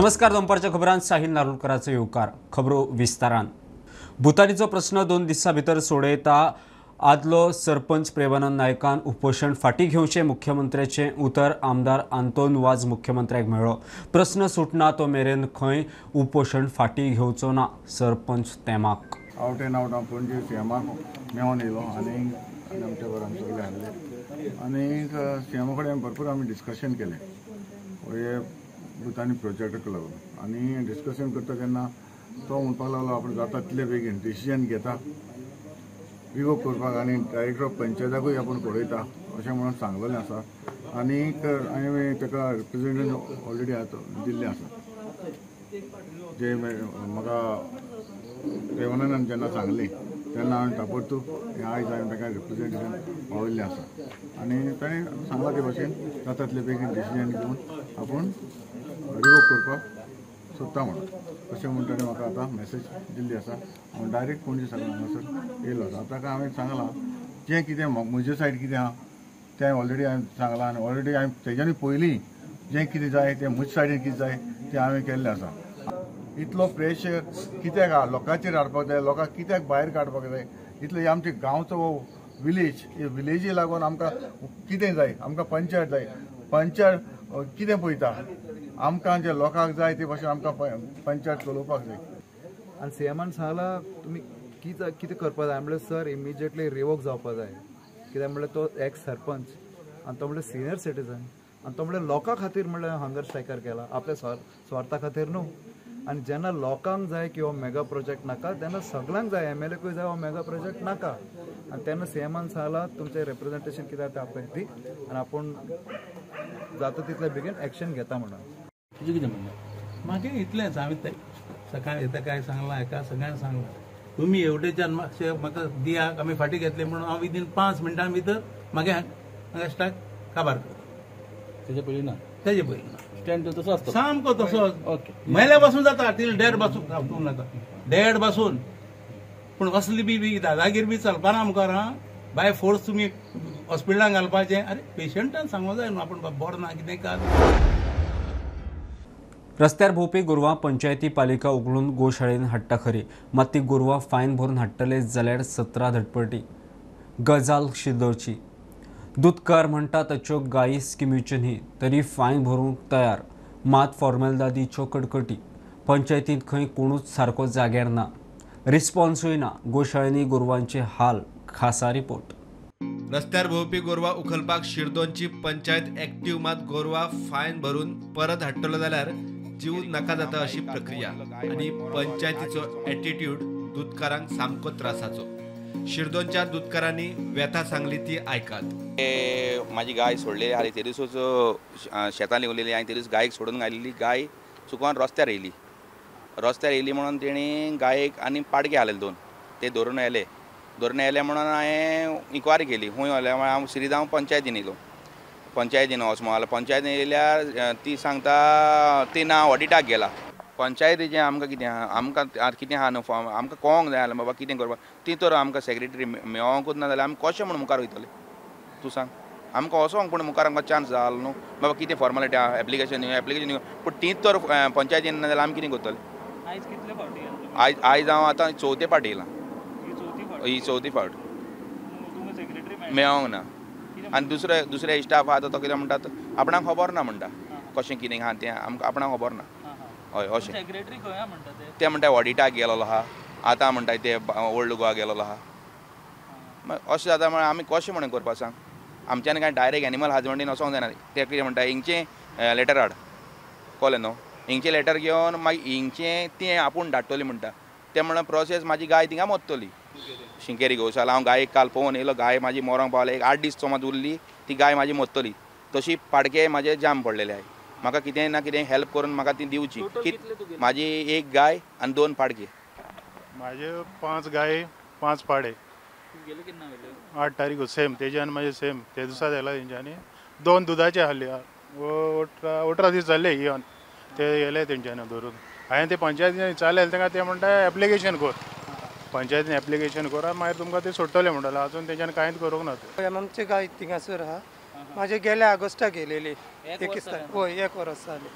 नमस्कार, दनपारच्या खबरांत साहिल नारुलकराचो येवकार. खबरो विस्तारान. भुतानीचो प्रस्न 2 दिसां भितर सोडयता. आदलो सरपंच प्रेमानंद नायकान उपोशण फाटी घेवचें मुख्यमंत्र्याचें उतर. आमदार आंतोन वाज मुख्यमंत्र्याक मेळ्ळो. प्रस्न सुटना तो मेरेन खंय उपोशण फाटी घेवचो ना, सरपंच तेमाक. आवट एंड आवट हांव पणजे सीएमाक मेळोन येयलो आनी आमच्या घरान सगळे हाडले आनी सीएमा कडेन भरपूर आमी डिस्कशन केलें हे भुतानी प्रोजेक्टाक लागून. आनी डिस्कशन करता तेन्ना तो म्हणपाक लागलो आपण जाता तितले बेगीन डिसिजन घेता रिवोक करपाक आनी डायरेक्टर ऑफ पंचायताकूय आपूण कळयता अशें म्हणून सांगलेलें आसा. आनी हांवें ताका रिप्रेजेंटेशन ऑलरेडी आतां दिल्लें आसा. जे म्हाका प्रेमानंदान जेन्ना सांगलें तेन्ना हांवें ताबडतोब हें आयज हांवें ताका रिप्रेजेंटेशन पावयल्लें आसा. आनी ताणें सांगलां ते भाशेन जाता तितले बेगीन डिसिजन घेवन आपूण रिवोक करपाक सोदता म्हणून अशें म्हूण ताणें म्हाका आतां मॅसेज दिल्ली आसा. हांव डायरेक्ट पणजे साकून हांगासर येयलो आसा. आतां हांवें सांगलां जें कितें म्हजे सायड कितें आहा तें ऑलरेडी हांवें सांगलां आनी ऑलरेडी हांवें तेज्यानी पयलीं जें कितें जाय तें म्हजे सायडीन कितें जाय तें हांवें केल्लें आसा. इतलो प्रेशर कित्याक आहा लोकांचेर हाडपाक जाय, लोकांक कित्याक भायर काडपाक जाय? इतले आमचे गांवचो विलेज, हे विलेजी लागून आमकां कितें जाय? आमकां पंचायत जाय. पंचायत कितें पळयता? आमकां जे लोकांक जाय ते भाशेन आमकां पंचायत चलोवपाक जाय. आनी सीएमान सांगलां तुमी कितें करपाक जाय म्हणल्यार सर इमिजिएटली रिवोक जावपाक जाय. कित्याक म्हणल्यार तो एक्स सरपंच आनी तो म्हणल्यार सिनियर सिटीजन आनी तो म्हणल्यार लोकां खातीर म्हणल्यार हंगर स्ट्रायकर केला, आपल्या स्वार्था खातीर न्हू. आनी जेन्ना लोकांक जाय की हो मेगा प्रोजेक्ट नाका तेन्ना सगळ्यांक जाय, एमएलएकूय जाय हो मेगा प्रोजेक्ट नाका. आनी तेन्ना सीएमान सांगलां तुमचें रिप्रेजेंटेशन कितें आसा तें आपल्याक दी आनी आपूण जाता तितले बेगीन एक्शन घेता म्हणून. तुजें कितें म्हणणें? म्हागे इतलेंच. हांवें सकाळी ताकाय सांगलां, हेका सगळ्यांक सांगलां, तुमी हेवटेच्यान मातशें म्हाका दिया, आमी फाटीं घेतले म्हणून हांव विदीन 5 मिनटां भितर म्हागे हांगा स्टाक काबार करता. तेजे पयलीं ना, तेजे पयलीं ना. स्टँड तसो आसता सामको तसोच. ओके, मेल्या पासून जाता तील देड बासून तूं नाका देड बासून. पूण असली बी दादागीर बी चलपाना मुखार. हा, बाय फोर्स तुमी हॉस्पिटलान घालपाचें. अरे पेशंटान सांगूंक जाय न्हू आपूण बरो ना कितें काल. रस्त्यार भोंवपी गोरवां पंचायती पालिका उगडून गोशाळेन हाडटा खरी, मात ती गोरवां फायन भरून हाडटले जाल्यार 17 धडपडी. गजाल शिदोळची. दुदकार म्हणटा ताच्यो गायी स्किमीच्यो न्ही तरी फायन भरूंक तयार, मात फॉर्मेलदादीच्यो कडकटी. पंचायतींत खंय कोणूच सारको जाग्यार ना, रिस्पॉन्सूय ना. गोशाळेंनी गोरवांचे हाल. खासा रिपोर्ट. रस्त्यार भोंवपी गोरवां उखलपाक शिरदोनची पंचायत एक्टिव्ह, मात गोरवां फायन भरून परत हाडटलो जाल्यार जीव नाका जाता अशी प्रक्रिया आनी पंचायतीचो एटिट्यूड दुदकारांक सामको त्रासाचो. शिरदोनच्या दुदकारांनी व्यथा सांगली ती आयकात. माझी गाय सोडलेली आनी ते दिसूच शेतान लिवलेली आनी ते दीस गायक सोडून घालिल्ली. गाय चुकोन रस्त्यार येयली. रस्त्यार येयली म्हणून तेणी गायक आनी पाडके हाडले 2, ते धरून येयले. धरून येयले म्हणून हांवें इन्क्वायरी केली खंय व्हरले. हांव सिरीज हांव पंचायतीन येयलो. पंचायतीन वच म्हणून पंचायतीन येयल्यार ती सांगता ती ना ऑडिटाक गेला. पंचायतीचें आमकां कितें आहा, आमकां आतां कितें आहा न्हू फॉर्म आमकां कळोंक जाय आसलें बाबा कितें करपाक. ती तर आमकां सेक्रेटरी मेळोंकूच ना जाल्यार आमी कशें म्हूण मुखार वयतले? तूं सांग. आमकां वचोंक पूण मुखार आमकां चान्स जालो न्हू बाबा कितें फॉर्मेलिटी आहा, एप्लिकेशन दिवं, एप्लिकेशन दिवं. पूण तीच तर पंचायतीन ना जाल्यार आमी कितें करतले? आयज आयज हांव आतां चवथे फावट येयलां. ही चवथी फावट मेळोंक ना. आनी दुसरे दुसरे स्टाफ आहा तो कितें म्हणटा आपणाक खबर ना म्हणटा कशें कितें आहा तें आमकां आपणाक खबर ना. हय अशें ते म्हणटा ऑडिटाक गेलोलो आहा, आतां म्हणटा ते ओल्ड गोवा गेलोलो आहा. मागीर अशें जाता म्हळ्यार आमी कशें म्हणून करपा सांग? आमच्यान कांय डायरेक्ट एनिमल हजबंडीन वचोंक जायना. ते कितें म्हणटा हिंगचें लेटर हाड, कळ्ळें न्हू? हिंगचें लेटर घेवन मागीर हिंगचें तें आपूण धाडटली म्हणटा. तें म्हणून प्रोसेस म्हाजी गाय थिंगा मरतली. शिंकेरी गोशाला हांव गायेक काल पळोवन येयलो. गाय म्हाजी मरोंक पावल्या. एक 8 दीस समज उरली ती गाय म्हाजी मरतली. तशी पाडके म्हाजे जाम पडलेले आहाय. म्हाका कितें ना कितें हेल्प करून म्हाका ती दिवची. म्हाजी 1 गाय आनी 2 पाडके. म्हाजे 5 गाय 5 पाडे. 8 तारीख सेम तेज्यान म्हाजे सेम ते दिसा जाला तेंच्यांनी. 2 दुदाचे आहले 18 दीस जाल्ले येवन ते येयले तेंच्यांनी धरून. हांवें ते पंचायतीन विचारलें तांकां, ते म्हणटा एप्लिकेशन कर. पंचायतीन एप्लिकेशन करा मागीर तुमकां ते सोडटले म्हणटाले. अजून तेंच्यांनी कांयच करूंक ना. आमची गाय थिंगासर आहा. म्हाजे गेल्या ऑगस्टाक येयलेली 21 तारीख. हय, 1 वर्स जालें.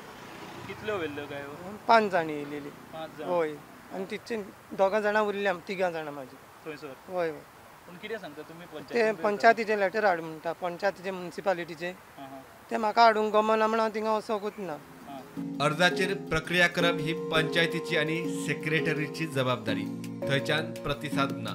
कितल्यो व्हेल्ल्यो गायो? 5 जाणी येयलेली. 5 जाण? हय, आनी तिचे 2 जाणां उरल्या, 3 जाणां म्हाजी थंयसर. हय. पूण कितें सांगता तुमी? ते पंचायतीचे लेटर हाड म्हणटा, पंचायतीचे मुन्सिपालिटीचे, ते म्हाका हाडूंक गमना म्हण हांव थिंगा वचोंकूच ना. अर्जाचेर प्रक्रिया करप ही पंचायतीची आनी सेक्रेटरीची जबाबदारी. थंयच्यान प्रतिसाद ना.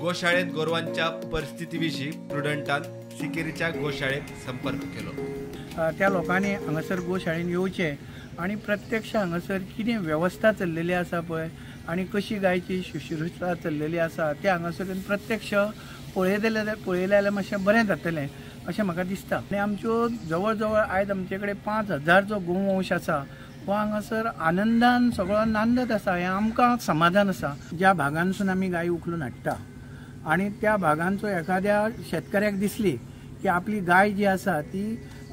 गोशाळेत गोरवांच्या परिस्थिती विशीं प्रुडंटान सिकेरीच्या गोशाळेत संपर्क केलो. त्या लोकांनी हांगासर गोशाळेन येवचें आनी प्रत्यक्ष हांगासर कितें वेवस्था चल्लेली आसा पळय आनी कशी गायची शुश्रूषा चल्लेली आसा ते हांगासर प्रत्यक्ष पळयले जाल्यार मातशें बरें जातलें अशें म्हाका दिसता. आनी आमच्यो जवळ जवळ आयज आमचे कडेन 5000 जो गोवंश आसा हो हांगासर आनंदान सगळो नांदत आसा, हें आमकां समाधान आसा. ज्या भागांसून आमी गायी उखलून हाडटा आनी त्या भागांचो एखाद्या शेतकऱ्याक दिसली की आपली गाय जी आसा ती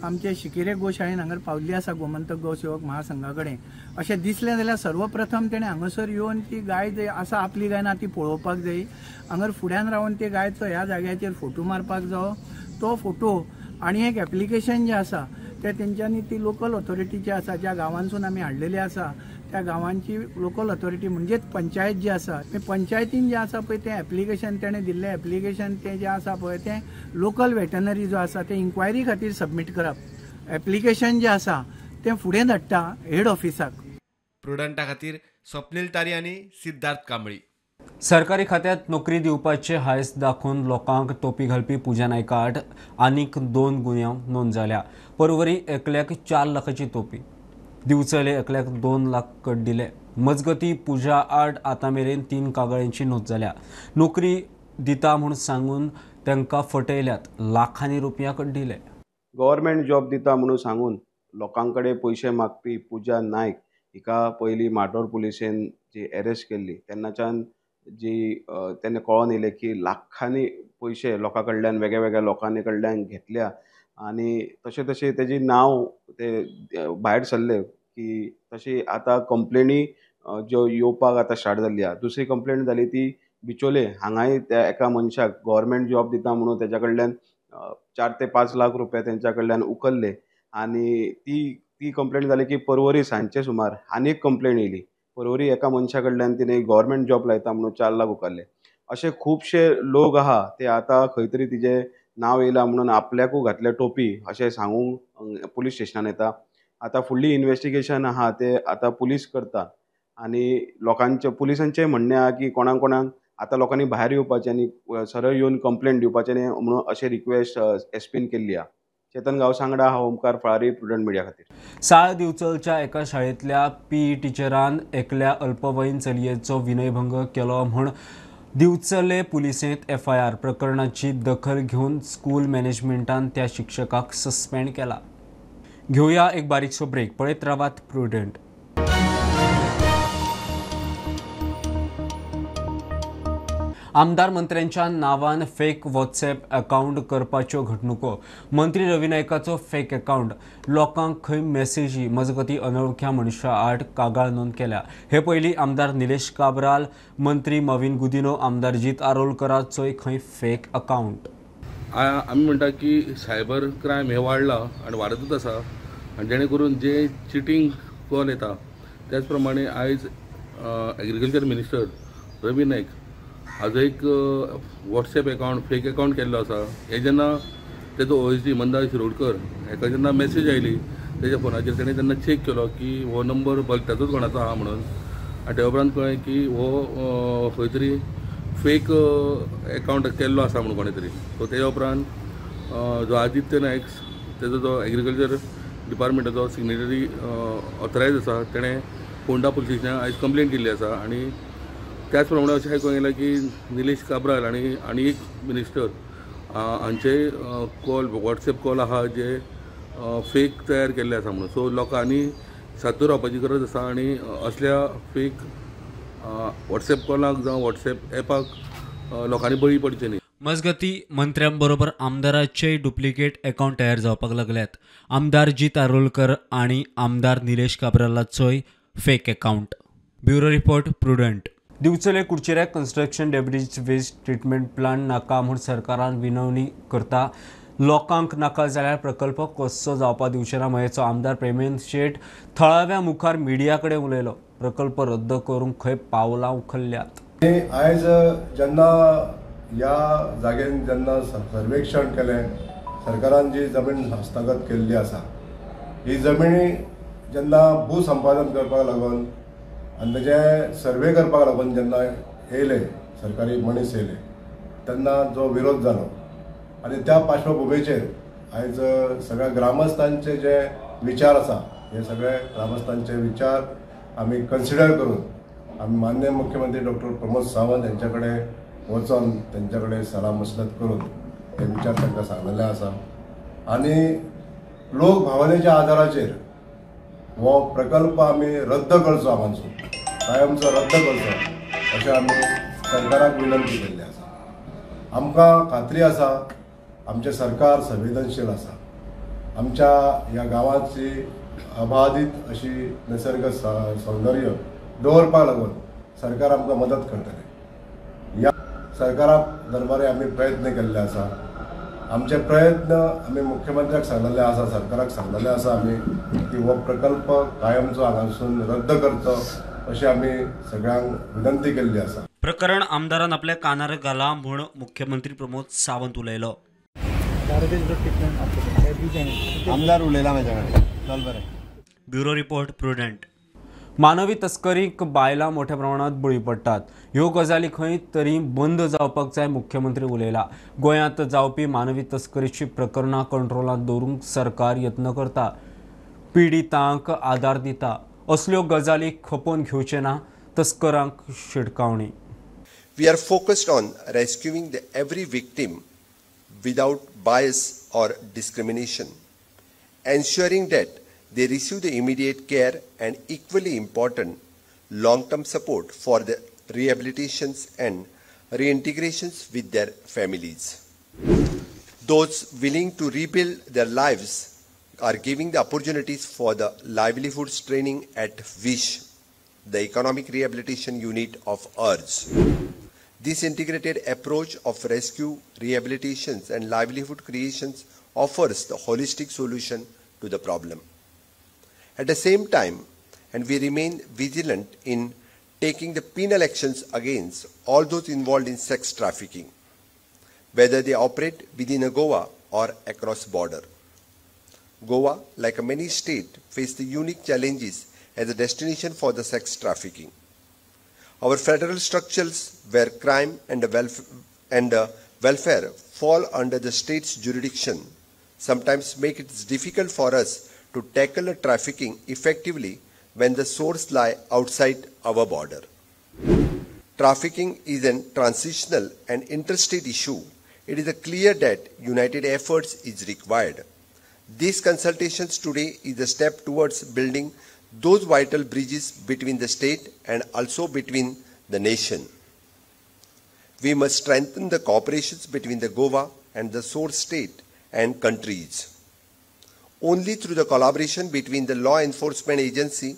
आमचे शिकेरे गोशाळेन हांगार पावल्ली आसा गोमंतक गोसेवक महासंघा कडेन अशें दिसलें जाल्यार सर्वप्रथम तेणें हांगासर येवन ती गाय जी आसा आपली गाय ना ती पळोवपाक जाय. हांगार फुड्यान रावन ते गायचो ह्या जाग्याचेर फोटो मारपाक जावो. तो फोटो आनी एक एप्लिकेशन जें आसा तें तेंच्यांनी ती लोकल ऑथॉरिटी जी आसा ज्या गांवांसून आमी हाडलेली आसा त्या गांवांची लोकल ऑथॉरिटी म्हणजेच पंचायत जी आसा ते पंचायतीन जें आसा पळय तें एप्लिकेशन तेणें दिल्लें एप्लिकेशन तें जें आसा पळय तें लोकल वेटनरी जो आसा तें इन्क्वायरी खातीर सबमीट करप. एप्लिकेशन जें आसा तें फुडें धाडटा हेड ऑफिसाक. प्रुडंटा खातीर स्वप्नील तारी आनी सिद्धार्थ कांबळी. सरकारी खात्यात नोकरी दिवपाचे हायस दाखोवन लोकांक तोपी घालपी पूजा नायका आड आनीक 2 गुन्यांव नोंद जाल्या. परवरी एकल्याक 4 लाखाची तोपी, दिवचले एकल्याक 2 लाख कट दिले. मजगती पूजा आड आतां मेरेन 3 कागाळींची नोंद जाल्या. नोकरी दिता म्हूण सांगून तांकां फटयल्यात, लाखांनी रुपया कट दिले. गव्हर्मेंट जॉब दिता म्हणून सांगून लोकां कडेन पयशे मागपी पूजा नायक हिका पयलीं माटोर पुलिशेन जी अरेस्ट केल्ली तेन्नाच्यान जी तेन्ना कळोन येयलें की लाखांनी पयशे लोकां कडल्यान वेगळ्या लोकांनी कडल्यान घेतल्या आनी तशें तशें तेजी नांव ते भायर सरलें की तशी आतां कंप्लेनी ज्यो येवपाक आतां स्टार्ट जाल्ली आसा. दुसरी कंप्लेन जाली ती बिचोले हांगाय त्या एका मनशाक गव्हर्मेंट जॉब दिता म्हणून तेज्या कडल्यान 4 ते 5 लाख रुपया तेंच्या कडल्यान उखल्ले आनी ती कंप्लेन जाली की परवरी सांजचे सुमार आनी एक कंप्लेन येयली. परवरी एका मनशा कडल्यान तिणें गव्हर्मेंट जॉब लायता म्हणून 4 लाख उखल्ले. अशे खुबशे लोक आहा ते आतां खंय तरी तिजें नांव येयलां म्हणून आपल्याकूय घातल्या टोपी अशें सांगूंक पुलीस स्टेशनान येता. आतां फुडली इन्वेस्टिगेशन आहा ते आतां पुलीस करता आनी लोकांचें पुलिसांचें म्हणणें आहा की कोणाक कोणाक आतां लोकांनी भायर येवपाचें आनी सरळ येवन कंप्लेन दिवपाचें न्ही म्हणून अशें रिक्वेस्ट एसपीन केल्ली आहा. चेतन गांवसांगडा हांव ओमकार फळारी, प्रुडंट मिडिया खातीर. साळ दिवचलच्या एका शाळेंतल्या पीई टिचरान एकल्या अल्पवयीन चलयेचो विनयभंग केलो म्हूण दिवचले पुलिसेंत एफआयआर. प्रकरणाची दखल घेवन स्कूल मॅनेजमेंटान त्या शिक्षकाक सस्पेंड केला. घेवया एक बारीकसो ब्रेक, पळयत रावात प्रुडंट. आमदार मंत्र्यांच्या नावान फेक व्हॉट्सॲप अकाउंट करपाच्यो घडणुको. मंत्री रवी नायकाचो फेक अकाउंट, लोकांक खंय मेसेजी. मजगती अनवळख्या मनशा आड कागाळ नोंद केल्या. हे पयलीं आमदार निलेश काब्राल, मंत्री मवीन गुदिनो, आमदार जीत आरोलकराचोय खंय फेक अकाउंट. आमी म्हणटा की सायबर क्रायम हे वाडला आनी वाडतूच आसा आनी जेणे करून जे चिटींग कॉल येता त्याच प्रमाणे आयज एग्रीकल्चर मिनिस्टर रवी नायक हाजो एक वॉट्सएप अकाउंट फेक अकाउंट केल्लो आसा. हे जेन्ना तेजो OSD Mandar Shirodkar हेका जेन्ना मॅसेज आयली तेज्या फोनाचेर तेणें तेन्ना चॅक केलो की हो नंबर भलत्याचोच कोणाचो आहा म्हणून आनी त्या उपरांत कळ्ळें की हो खंय तरी फेक अकाउंट केल्लो आसा म्हणून कोणें तरी. सो तेज्या उपरांत जो आदित्य नायक तेजो जो एग्रीकल्चर डिपार्टमेंटाचो सिग्नेटरी ऑथरायज आसा तेणें फोंडा पुलीस स्टेशनार आयज कंप्लेन केल्ली आसा. आनी त्याच प्रमाणे अशें आयकूंक येयलां की निलेश काब्राल आनी आनी एक मिनिस्टर हांचे कॉल वॉट्सएप कॉल आहा जे फेक तयार केल्ले आसा म्हणून. सो लोकांनी सादूर रावपाची गरज आसा आनी असल्या फेक वॉट्सएप कॉलाक जावं वॉट्सएप एपाक लोकांनी बळी पडचें न्ही. मजगती मंत्र्यांबरोबर आमदाराचेय डुप्लिकेट अकाउंट तयार जावपाक लागल्यात. आमदार जीत आरोलकर आनी आमदार Nilesh काब्रालाचोय fake account. Bureau report, Prudent. Divchal कुडचेऱ्याक construction debris waste treatment plant नाका म्हूण सरकारान विनवणी करता. लोकांक नाका जाल्यार प्रकल्प कसो जावपा दिवचे ना मयेचो आमदार प्रेमेंद्र शेट थळाव्या मुखार मिडिया कडेन उलयलो. प्रकल्प रद्द करूंक खंय पावलां उखल्ल्यात. आयज जेन्ना ह्या जाग्यान जेन्ना सर्वेक्षण केलें, सरकारान जी जमीन हस्तगत केल्ली आसा ही जमिनी जेन्ना भूसंपादन करपाक लागून आनी तेजें सर्वे करपाक लागून जेन्ना येयले सरकारी मनीस येयले तेन्ना जो विरोध जालो आनी त्या पार्श्वभुमीचेर आयज सगळ्या ग्रामस्थांचे जे विचार आसा हे सगळे ग्रामस्थांचे विचार आमी कन्सिडर करून आमी माननीय मुख्यमंत्री डॉक्टर प्रमोद सावंत यांच्या कडेन वचोन तेंच्या कडेन सलाह मसलत करून हे विचार तांकां सांगलेले आसा आनी लोक भावनेच्या आधाराचेर हो प्रकल्प आमी रद्द करचो, हांगासून कायमचो रद्द करचो अशें आमी सरकाराक विनंती केल्ली आसा. आमकां खात्री आसा आमचें सरकार संवेदनशील आसा. आमच्या ह्या गांवाची अबाधीत अशी निसर्ग सौंदर्य दवरपाक लागून सरकार आमकां मदत करतलें. ह्या सरकारा दरबारे आमी प्रयत्न केल्ले आसा. आमचे प्रयत्न आमी मुख्यमंत्र्याक सांगलेले आसा, सरकाराक सांगलेले आसा आमी की हो प्रकल्प कायमचो हांगासून रद्द करचो अशें आमी सगळ्यांक विनंती केल्ली आसा. प्रकरण आमदारान आपल्या कानार घाला म्हूण मुख्यमंत्री प्रमोद सावंत उलयलो. आमदार उलयला म्हाज्या कडेन. चल बरें. Bureau report, Prudent. मानवी तस्करीक बायलां मोठ्या प्रमाणात बळी पडटात. ह्यो गजाली खंय तरी बंद जावपाक जाय मुख्यमंत्री उलयला. गोंयांत जावपी मानवी तस्करीची प्रकरणां कंट्रोलांत दवरूंक सरकार यत्न करता, पिडितांक आदार दिता. असल्यो गजाली खपोवन घेवचे ना, तस्करांक शिटकावणी. We are focused on rescuing the every victim without bias or discrimination, ensuring that they receive the immediate care and equally important long-term support for the rehabilitations and reintegrations with their families. Those willing to rebuild their lives are giving the opportunities for the livelihoods training at WISH, the Economic Rehabilitation Unit of URJ. This integrated approach of rescue, rehabilitations and livelihood creations offers the holistic solution to the problem. At the same time, and we remain vigilant in taking the penal actions against all those involved in sex trafficking, whether they operate within a Goa or across border. Goa, like many states, faces the unique challenges as a destination for the sex trafficking. Our federal structures where crime and welfare fall under the state's jurisdiction sometimes make it difficult for us to tackle a trafficking effectively when the source lie outside our border. Trafficking is a transitional and interstate issue. It is clear that united efforts is required. These consultations today is a step towards building those vital bridges between the state and also between the nation. We must strengthen the cooperations between the Goa and the source state and countries. Only through the collaboration between the law enforcement agency,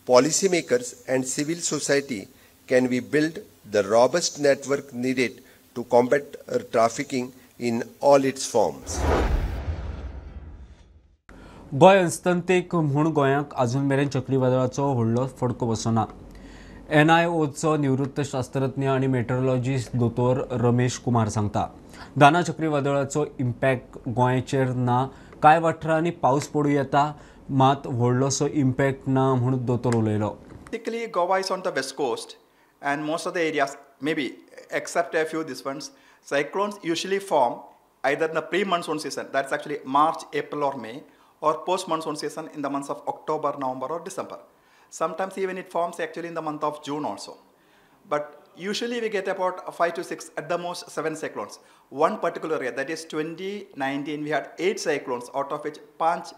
policymakers and civil society can we build the robust network needed to combat trafficking in all its forms. Goa अस्तंतेक म्हूण गोंयाक अजून मेरेन चक्रीवादळाचो व्हडलो फडको बसना. एनआयओचो निवृत्त शास्त्रज्ञ आनी मेट्रोलॉजिस्ट दोतोर रमेश कुमार सांगता, दाना चक्रीवादळाचो इम्पॅक्ट गोंयचेर ना. कांय वाठारांनी पावस पडूं येता, मात व्हडलोसो इम्पॅक्ट ना म्हूण दोतोर उलयलो. Basically, Goa is on the west coast and most of the areas, maybe except a few this ones, cyclones usually form either in the pre-monsoon season, that's actually March, April or May, or post-monsoon season in the months of October, November or December. Sometimes even it forms actually in the month of June also. But usually we get about 5 to 6, at the most 7 cyclones. One particular year, that is 2019, we had 8 cyclones, out of which 5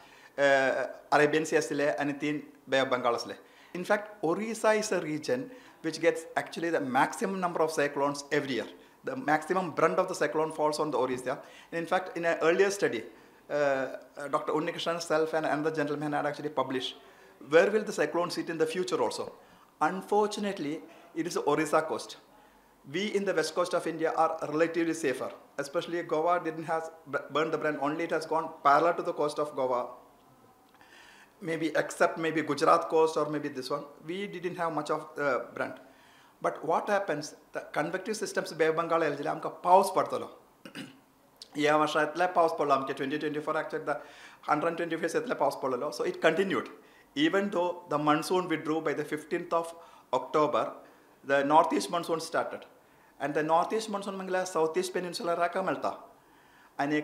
Arabian Sea asile and 3 Bay of Bengal asile. In fact, Orissa is a region which gets actually the maximum number of cyclones every year. The maximum brunt of the cyclone falls on the Orissa. And in fact, in an earlier study, Dr. Unnikrishnan self and another gentleman had actually published, where will the cyclone sit in the future also? Unfortunately, it is the Orissa coast. We in the west coast of India are relatively safer. Especially Goa didn't has burned the brand, only it has gone parallel to the coast of Goa. Maybe except maybe Gujarat coast or maybe this one, we didn't have much of brunt. But what happens, the convective systems Bay of Bengal येयले जाल्यार आमकां पावस पडटलो. ह्या वर्सा इतले पावस पडलो आमचे 2024 actually the 125 इतले पावस पडलेलो. So it continued. Even though the monsoon withdrew by the 15th of October, the northeast monsoon started. And the northeast monsoon म्हळ्यार south east peninsula मेळटा. आनी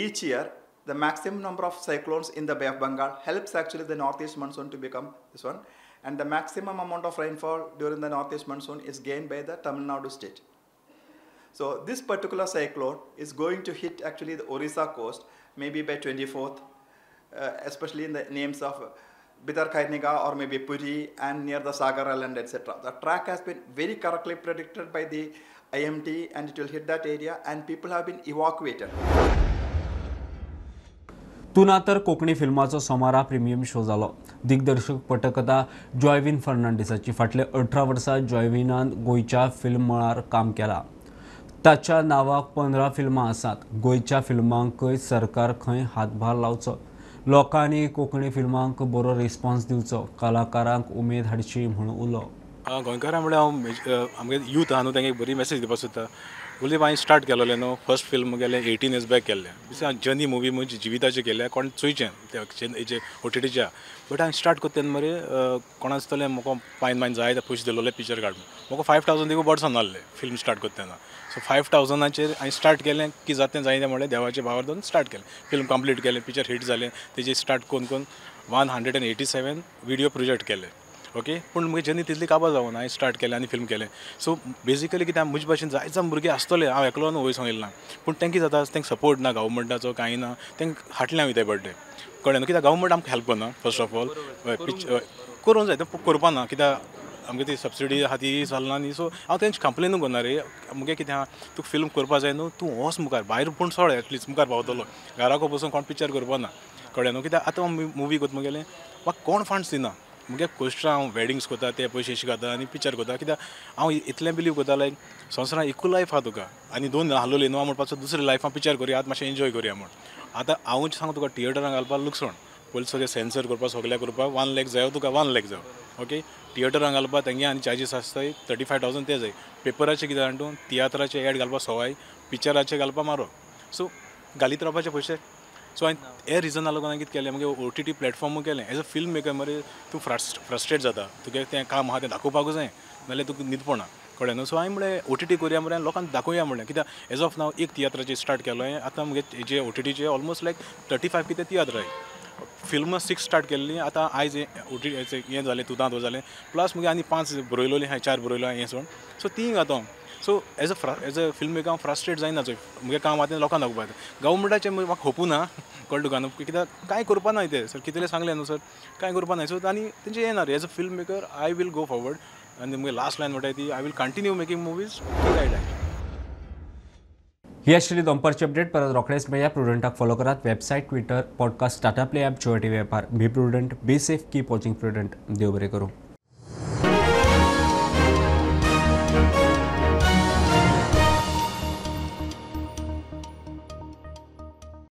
each year, the maximum number of cyclones in the Bay of Bengal helps actually the northeast monsoon to become this one. And the maximum amount of rainfall during the northeast monsoon is gained by the Tamil Nadu state. So this particular cyclone is going to hit actually the Orissa coast maybe by 24th, especially in the names of Bhitarkanika or maybe Puri and near the Sagar Island, etc. The track has been very correctly predicted by the IMD and it will hit that area and people have been evacuated. तुना तर कोंकणी फिल्माचो सोमारा premium show जालो. दिग्दर्शक पटकथा जॉयविन फर्नांडीसाची. फाटले 18 वर्सां जॉयविनान गोंयच्या film मळार काम केलां. ताच्या नांवाक 15 फिल्मां आसात. गोंयच्या फिल्मांकय सरकार खंय हातभार लावचो, लोकांनी कोंकणी फिल्मांक बरो रिस्पॉन्स दिवचो, कलाकारांक उमेद हाडची म्हूण उलो. गोंयकारां म्हळ्यार हांव आमगे यूथ आहा न्हू, तांकां एक बरी मॅसेज दिवपाक सोदता. गुलीब हांवें स्टार्ट केलोलें न्हू फर्स्ट फिल्म म्हगेलें 18 इयर्स बॅक केल्लें. जर्नी मुवी म्हजी जिविताचेर केल्लें, कोण चोयचें तें ओटीटीच्या. बट हांवें स्टार्ट करता तेन्ना मरे कोण आसतलें म्हाका पायन मायन जाय ते पयशे दिलोले पिक्चर काडून. म्हाका 5000 देखून बरें नासलें फिल्म स्टार्ट करता तेन्ना. सो 5000 हांवें स्टार्ट केलें की जाता तें जायना म्हणलें देवाचें भावार दवरून स्टार्ट केलें. फिल्म कंप्लीट केलें, पिक्चर हिट जालें. तेजेर स्टार्ट करून करून 187 विडियो प्रोजेक्ट केले. ओके, पूण म्हगे जर्नी तितली काबार जावना. हांवें स्टार्ट केलें आनी फिल्म केलें. सो बेजिकली कितें म्हजे भाशेन जायते भुरगे आसतले, हांव एकलो न्हू वयर सरून येयला ना, पूण तांकां कितें जाता तांकां सपोर्ट ना गव्हर्मेंटाचो, कांय ना. तांकां हाडलें हांवें ते बड्डे कळ्ळें न्हू, कित्याक गव्हर्मेंट आमकां हेल्प करना. फर्स्ट ऑफ ऑल करूंक जाय तें करपा ना, कित्याक आमगे ती सबसिडी आहा ती चलना न्ही. सो हांव तेंचे कंप्लेनूय करना रे, मुगे कितें आहा तुका फिल्म करपा जाय न्हू, तूं वच मुखार भायर पूण सोड, एटलिस्ट मुखार पावतलो. घराको बसून कोण पिक्चर करपा ना, कळ्ळें न्हू. कित्याक आतां मुवी करता मुगेलें म्हाका कोण फंड्स दिना. मुगे कोश्टा हांव वेडिंग्स करता, ते पयशे अशे खाता आनी पिक्चर करता. कित्याक हांव इतलें बिलीव करता लायक संवसारान एकूच लायफ आहा तुका आनी दोन आहलोली न्हू म्हणपाचो दुसरी लायफान पिक्चर करुया, आतां मातशें एन्जॉय करुया म्हूण. आतां हांवूच सांगू तुका थिएटरान घालपाक लुकसाण, पयलीं सगळें सेन्सर करपाक सगळें करपाक 1 लाख जायो तुका, 1 लाख जायो. ओके, थिएटरान घालपाक तेंगे आनी चार्जीस आसताय 35,000 ते जाय. पेपराचे कितें जाण तूं, तियात्राचे एड घालपाक सवाय, पिक्चराचे घालपाक मारो. सो घालीत रावपाचे पयशे. सो हांवें हे रिजना लागून हांवें कितें केलें, मागीर OTT प्लॅटफॉर्मूय केलें. एज अ फिल्म मेकर मरे तूं फ्रस्ट्रेट जाता, तुगे तें काम आहा तें दाखोवपाकूच जाय, नाल्यार तुका न्हीद पडना, कळ्ळें न्हू. सो हांवें म्हणलें OTT करुया मरे, लोकांक दाखोवया म्हणलें. कित्याक एज ऑफ नाव एक तियात्राचेर स्टार्ट केलो हांवें, आतां मुगे जे OTTचे ऑलमोस्ट लायक 35 कितें तियात्र आहाय. फिल्म 6 स्टार्ट केल्ली, आतां आयज OTT हें जालें, तुदां जालें, प्लस मुगे आनी 5 बरयलोलीं आहाय, 4 बरयलो हांवें हें सोड. सो तीं घातो. So as a film maker हांव फ्रस्ट्रेट जायना, चोय मुगे काम आहा तें लोकांक दाखोवपाक. गव्हर्मेंटाचें म्हाका होपू ना, कळ्ळें तुका न्हू, कित्याक कांय करपा ना तें सर, कितलें सांगलें न्हू सर, कांय करपा ना. सो आनी तेंचें येना रे. As a film maker I will go forward आनी मुगे लास्ट लायन म्हणटा ती I will continue making movies till I die. ही आशिल्ली दनपारची अपडेट. परत रोखडेच मेळया. प्रुडंटाक फॉलो करात website, Twitter, podcast, Tata Play app, Jio TV ॲपार. Be prudent, be safe, keep watching Prudent. देव बरें करूं.